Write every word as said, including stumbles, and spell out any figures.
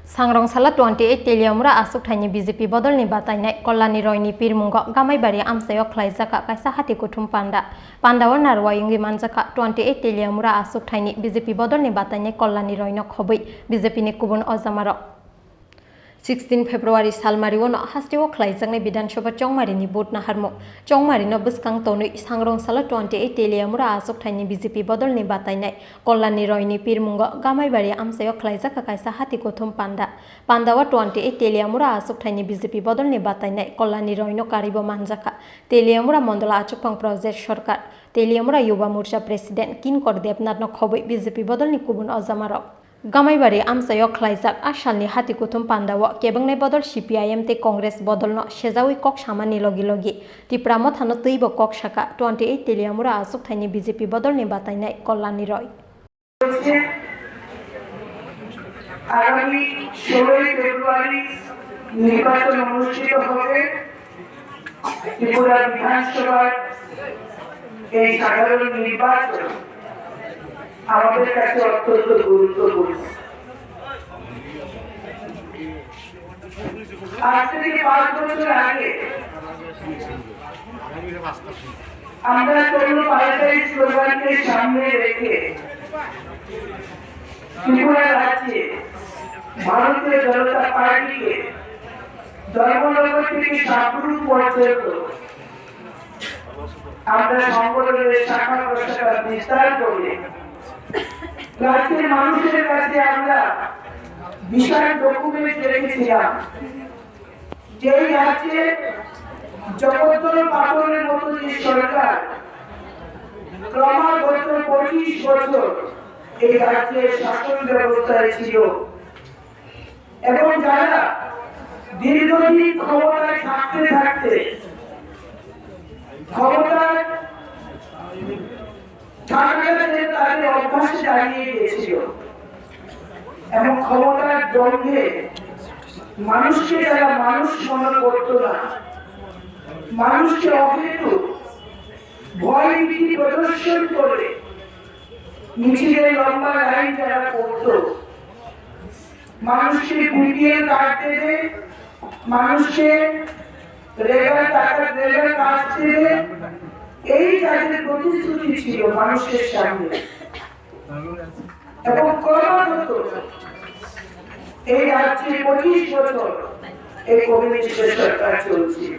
Sangrong salo twenty eight Teliamura aswk thaini B J P bodolni batainai Kolani Royni pirmungo Gamaibari amchaio khlaijakha kaisa hati kuthum panda. Pandao narwai wngwi manjakha twenty eight Teliamura aswk thaini B J P bodolni batainai Kolani Royno khobwi B J P ni kubun ojamarok. Sixteen February salmario no hasteo khlaijaknai Bidhan Sabha chongmarini vote naharmung. Chongmarino bwskang tonwi sangrong salo twenty eight Teliamura aswk thaini B J P bodolni batainai Kolani Royni pirmungo Gamaibari amchaio khlaijakha kaisa hati kuthum panda. Pandao twenty eight Teliamura aswk thaini B J P bodolni batainai Kolani Royno karibo manjakha. Teliamura Mondola Achukphang Project Sorkar, Teliamura Yuba Morcha President Kinkor Debnathno khobwi B J P bodolni kubun ojamarok. Gamaibari amchaio khlaijak a salni hati kuthum pandao kebwngnai bodol C P I M tei Congress bodolno sejawi kok samani logi logi Tipra Mothano twibo kok saka twenty eight Teliamura aswk thaini B J P bodolni batainai Kolani Roy. আগামী ষোলোই ফেব্রুয়ারি নির্বাচন অনুষ্ঠিত হবে। ত্রিপুরা বিধানসভার এই সাধারণ নির্বাচন আমাদের কাছে অত্যন্ত গুরুত্বপূর্ণ। আজ থেকে পাঁচ বছর আগে আমরা চলো পাল্টাই স্লোগানকে সামনে রেখে ত্রিপুরা রাজ্যে ভারতীয় জনতা পার্টিকে ধর্মনগর থেকে সাবরুম পর্যন্ত আমরা সংগঠনের শাখা প্রশাখা বিস্তার করে রাজ্যের মানুষের কাছে আমরা বিশাল ডকুমেন্ট রেখেছিলাম। যেই রাজ্যে জগদ্দল পাথরের মতো যে সরকার ক্রমাগত পঁচিশ বছর এই রাজ্যের শাসন ব্যবস্থায় ছিল, এবং যারা দীর্ঘদিন ক্ষমতায় থাকতে থাকতে ক্ষমতায় থাকাটা যেন তাদের অভ্যাসে দাঁড়িয়ে গিয়েছিল, এবং ক্ষমতার দম্ভে মানুষকে যারা মানুষ মনে করত না, মানুষকে অহেতুক ভয় ভীতি প্রদর্শন করে মিছিলে লম্বা লাইন যারা করত, মানুষকে বিপিএল কার্ড দেবে, মানুষকে রেগার টাকা, রেগার কার্ড দেবে, এই যাদের প্রতিশ্রুতি ছিল মানুষের সামনে। এবং ক্রমাগত এই রাজ্যে পঁচিশ বছর এই কমিউনিস্টের সরকার চলছিল।